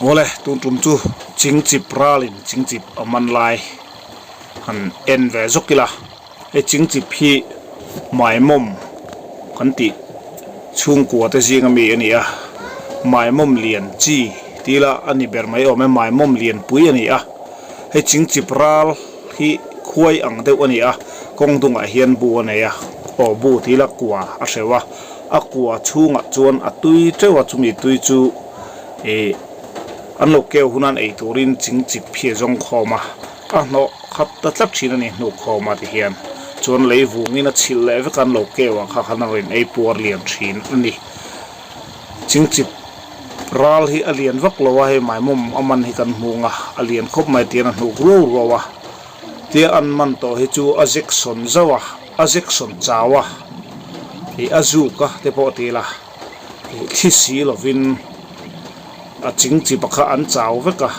Awle tun tum chu chingchip ralin chingchip a man lai han en ve zawk ila hei chingchip hi maimawm kan tih chhungkua te zing ami a ni a maimawm lian chi tih ila a ni ber mai awm e maimawm lian pui a ni a hei chingchip ral hi khuai ang deuh a ni a kawng dungah hian bu a nei a aw bu tih ila kua a hreuh a. A kua chhungah chuan a tui teuh a, chumi tui chu ih an lo keu hun an ei turin chingchip hi a zawng khawm a, a hnawh khat ta tlat thin a ni hnuk khawm a ti hian chuan lei vungin a chhilh leh vek a an lo keu ah kha khan a rawn ei puar lian thin a ni. Chingchip ral hi a lian vak lo a, hei maimawm a man hi kan hmung a, a lian khawp mai tihian a hnuk ruau ruau a, tia an man tawh hi chu a zek sawn zauh a. A Jackson chau a, ih a zuk a te pawh ti ila, ih thli si lovin a ching chi pakha an chau vek a,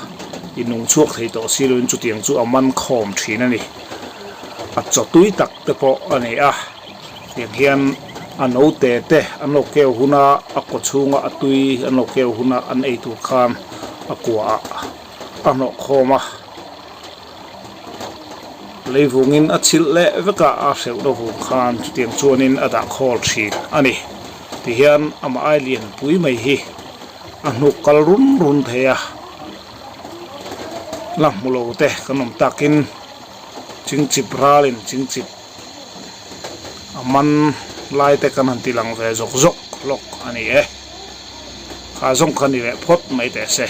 ih nung chhuak thei tawh si lovin chutiang chu a man khawm thin a ni. A chaw tui tak te pawh a ni a, tiang hian a note te an lo keu hun a, a kaw chhunga a tui an lo keu hun a an ei tur khan a kuaah a hnawh khawm a. Leivungin a chhilh leh vek a, a hreuh na vung khan chutiang chuanin a dah khawl thin a ni. Tihian amah ai lian pui mai hi a hnuk kal run run thei a, la hmu lo te kan awm takin chingchip ralin chingchip a man lai te kan han ti lang ve zawk zawk lawk a ni e. Kha zawng kha ni leh phawt mai teh se.